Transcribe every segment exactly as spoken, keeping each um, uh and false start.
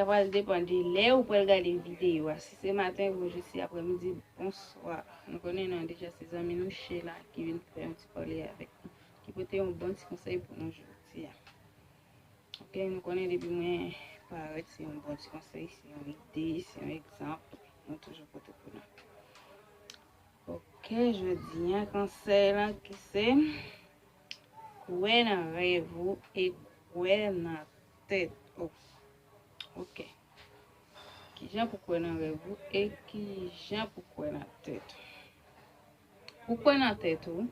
Sa pral depann de lè ou pral gade videyo a. Si se maten, bonjou, si aprèmidi, bonswa. Nou konnen nou deja se zanmi nou Sheila ki vin fè yon ti pale avèk nou, ki pote yon bon ti konsèy pou nou jodi a. Ok, nou konnen depi mwen parèt, se yon bon ti konsèy, se yon ide, se yon egzanp, mwen toujou pote pou nou. Ok, jodi a, konsèy lan ki se, kwè nan rèv ou e kwè nan tèt ou. Ok. Kijan pou kwè nan rèv ou e kijan pou kwè nan tèt ou? Pou kwè nan tèt ou,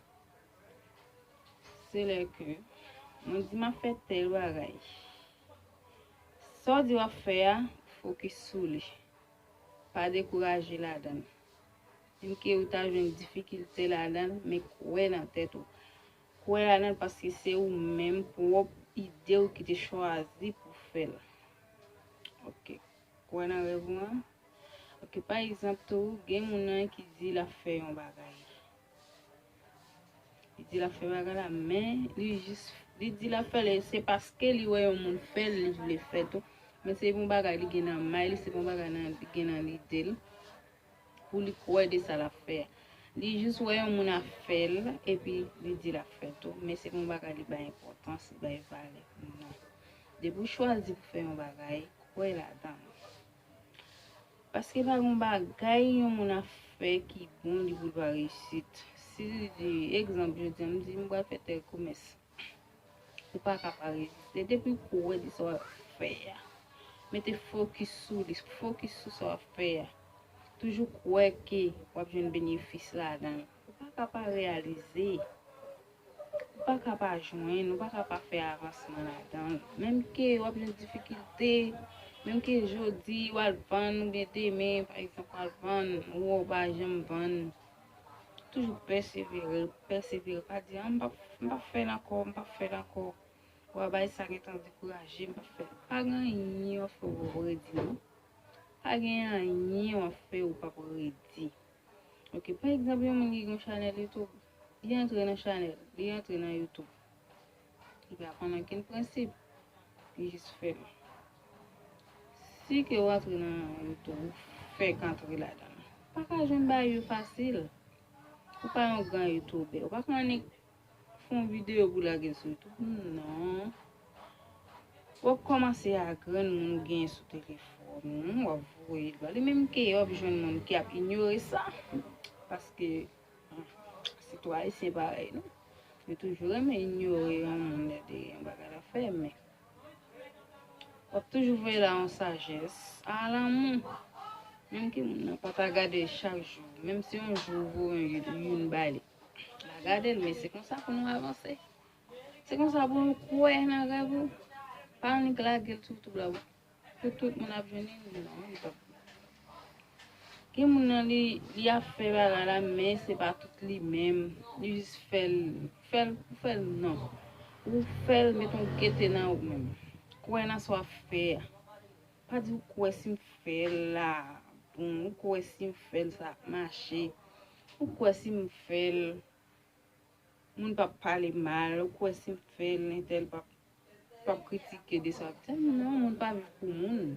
se lè ke mwen di m ap fè tèl bagay. Sa w di w ap fè a, fokis sou li. Pa dekouraje ladan l. Menm ke ou ta jwenn difikilte ladan l, men kwè nan tèt ou. Kwè ladan l paske se ou menm pwòp ide w ki te chwazi pou fè l. Ok. Kwè nan rèv ou an. Ok, pa egzanp tou, gen moun nan ki di l ap fè yon bagay. Li di l ap fè bagay la, men li jis, li di l ap fè l, se paske li wè yon moun fè l, li vle fè tou. Men se yon bagay li gen nan may li, se yon bagay nan, li gen nan lide l, pou li kwè de sa l ap fè a. Li jis wè yon moun ap fè l, epi li di l ap fè tou. Men se yon bagay li bay enpòtans, li bay valè. Non. Depi w chwazi pou fè yon bagay, kwè ladan l. Paske pa gen bagay yon moun ap fè ki bon li pou l pa reyisit. Si, egzanp, jodi a, m di m pral fè tèl komès. Ou pa ka pa reziste. Depi w kwè de sa w ap fè a, mete fokis sou li, fokis sou sa w ap fè a. Toujou kwè ke w ap jwenn benefis ladan l. Ou pa ka pa reyalize. Ou pa ka pa jwenn, ou pa ka pa fè avansman ladan l. Menm ke w ap jwenn difikilte, menm ke jodi w al vann oubyen demen, pa egzanp, w al vann, ou pa janm vann. Toujou pèsevere, pèsevere. Pa di, "Ah, m p ap, m p ap fè l ankò, m p ap fè l ankò." W a bay sa gentan dekouraje, m p ap fè l. Pa gen anyen w ap fè w p ap redi, non. Pa gen anyen w ap fè ou p ap redi. Ok, pa egzanp, yon moun ki gen yon chanèl YouTube, li antre nan chanèl, li antre nan YouTube. Li pa konn ankenn prensip, li jis fè l. Si ke w antre nan YouTube, ou fèk antre ladan l. Ou pa ka jwenn bagay yo fasil. Ou pa yon gran youtubè, ou pa ka annik fè yon videyo pou lage l sou YouTube. Non. W ap kòmanse a grenn moun ou genyen sou telefòn ou, w ap voye l ba li. Menm ke w ap jwenn moun ki ap inyore sa. Paske, hmm, sitou Ayisyen parèy nou. Yo toujou renmen inyore yon moun lè de yon bagay l ap fè, men w ap toujou voye la yon sajès a lanmou. Menm ke moun nan pa ta gade l chak jou, menm si yon jou ou voye yon, youn ba li, la gade l, men se konsa pou nou avanse. Se konsa pou nou kwè nan rèv ou. Pa annik lage l sou YouTube la pou tout moun ap jwenn li. Non, li p ap. Gen moun nan li, li ap fè bagay la, men se pa tout li menm. Li jis fè l, fè l pou fè l, non. Ou fè l, met yon gete nan ou menm. Kwè nan sa w ap fè a. Pa di ou kwè si m fè l la bon, ou kwè si m fè l sa ap mache. Ou kwè si m fè l, moun p ap pale mal, ou kwè si m fè l, entèl p ap, p ap kritike de sa w ap di. Non, moun pa viv pou moun.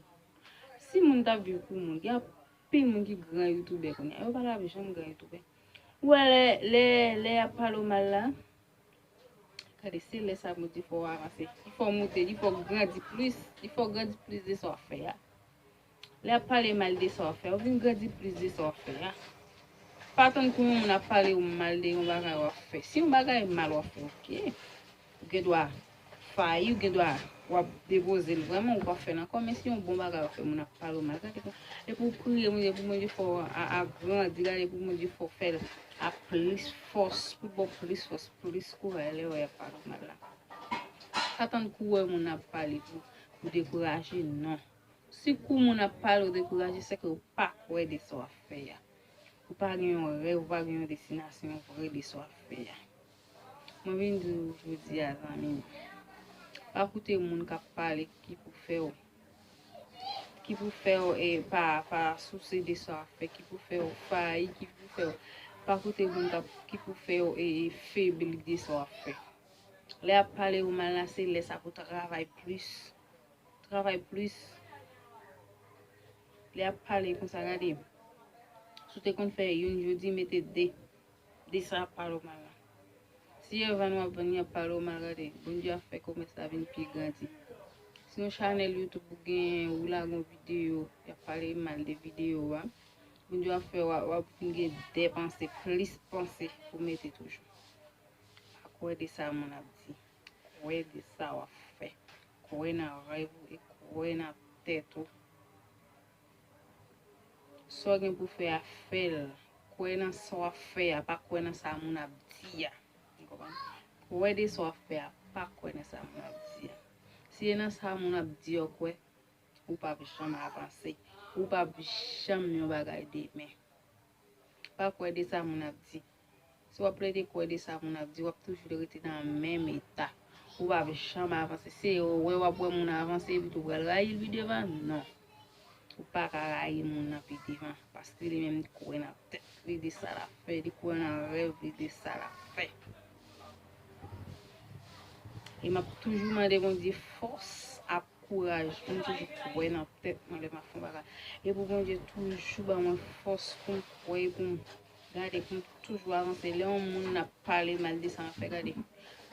Si moun t ap viv pou moun, gen anpil moun ki gran youtubè kounye a. Yo pa t ap janm gran youtubè. Ou wè lè, lè, lè y ap pale w mal la, gade, se lè sa Bondye fè w avanse. Li fè w moute, li fè w grandi plis, li fè w grandi plis de sa w ap fè a. Lè y ap pale mal de sa w ap fè, ou vin grandi plis de sa w ap fè a. Pa tann kou yon moun ap pale w mal de yon bagay w ap fè. Si yon bagay mal w ap fè, ok. Ou gen dwa fayi, ou gen dwa w ap depoze l vrèman, ou p ap fè l ankò. Men si yon bon bagay w ap fè, moun ap pale w mal, gade pou, e pou w priye Bondye, pou Bondye fè w a, agrandi, gade pou Bondye fè w fè l a plis fòs, pou ba w plis fòs, plis kouraj lè w wè y ap pale w mal la. Pa tann kou w wè moun ap pale pou, pou dekouraje, non. Si kou moun ap pale w dekouraje, se ke w pa kwè de sa w ap fè a. Ou pa gen yon rèv, ou pa gen yon destinasyon vre de sa w ap fè a. Mwen vin di w jodi a, zanmi m, pa koute moun k ap pale ki pou fè w, ki pou fè w, e, pa, pa souse de sa w ap fè, ki pou fè w fayi, ki pou fè w, pa koute moun k ap, ki pou fè w, e, e, febli de sa w ap fè. Lè y ap pale w mal la, se lè sa pou w travay plis. Travay plis. Lè y ap pale konsa, gade. Si w te konn fè youn jodi, mete de. De sa y ap pale w mal la. Si Evan w ap vann, y ap pale w mal, gade. Bondye ap fè komès la vin pi grandi. Si yon chanèl YouTube ou gen, ou lage yon videyo, y ap pale mal de videyo a. Bondye ap fè w, w ap vin gen de panse, plis panse pou mete toujou. Pa kwè de sa moun ap di. Kwè de sa w ap fè. Kwè nan rèv ou e kwè nan tèt ou. Sa w gen pou fè a, fè l. Kwè nan sa w ap fè a, pa kwè nan sa moun ap di a. Ou konprann? Kwè de sa w ap fè a, pa kwè nan sa moun ap di a. Si e nan sa moun ap di a w kwè, ou p ap janm avanse. Ou p ap janm yon bagay demen. Pa kwè de sa moun ap di. Si w ap plede kwè de sa moun ap di, w ap toujou rete nan menm eta. Ou p ap janm avanse. Se wè w ap wè moun avanse, epi tou pral rayi l pi devan? Non. Ou pa ka rayi moun nan pi devan, paske li menm li kwè nan tèt li de sa l ap fè, li kwè nan rèv li de sa l ap fè. E m ap toujou mande Bondye fòs ak kouraj pou m toujou kwè nan tèt mwen lè m ap fè yon bagay. E pou Bondye toujou ban mwen fòs pou m kwè, pou m gade, pou m toujou avanse. Lè yon moun ap pale mal de sa m ap fè, gade,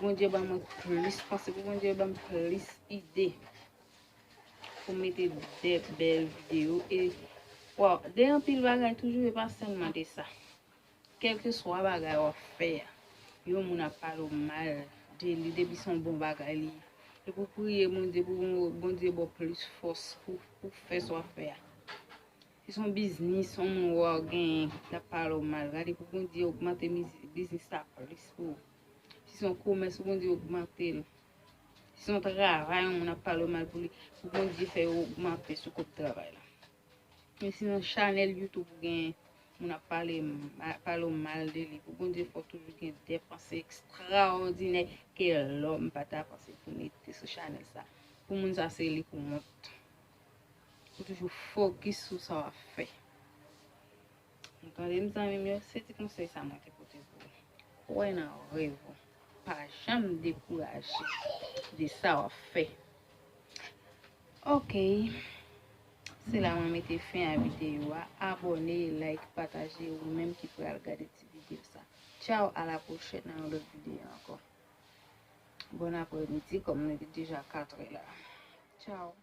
Bondye ban mwen plis panse, pou Bondye ban m plis ide pou m mete de bèl videyo. E, waw, de anpil bagay toujou, e pa sèlman de sa. Kèlkeswa bagay w ap fè a, yon moun ap pale w mal de li, depi se yon bon bagay li ye. E pou priye Bondye, pou Bondye ba w plis fòs pou, pou fè sa w ap fè a. Si se yon biznis, yon moun wè w genyen, l ap pale w mal, gade pou Bondye ogmante miz-, biznis la plis pou ou. Si se yon komès, pou Bondye ogmante l. Si se yon travay, yon moun ap pale w mal pou li, pou Bondye fè yo ogmante sou kòb travay la. Men si nan chanèl YouTube ou gen moun ap pale ma-, pale w mal de li, pou Bondye fè w toujou gen de panse ekstraòdinè ke lòm pa ta panse pou mete sou chanèl sa. Pou moun sa se li pou wont. Ou toujou fokis sou sa w ap fè. Ou tande m, zanmi m yo, se ti konsèy sa mwen te pote pou ou. Kwè nan rèv ou. Pa janm dekouraje de sa w ap fè. Ok. Se la mwen mete fen a videyo a. Abòne, like, pataje, ou menm ki pral gade ti videyo sa. Tchaw, a la pwochèn nan yon lòt videyo ankò. Bon aprèmidi, kòm nou deja katrè la. Tchaw.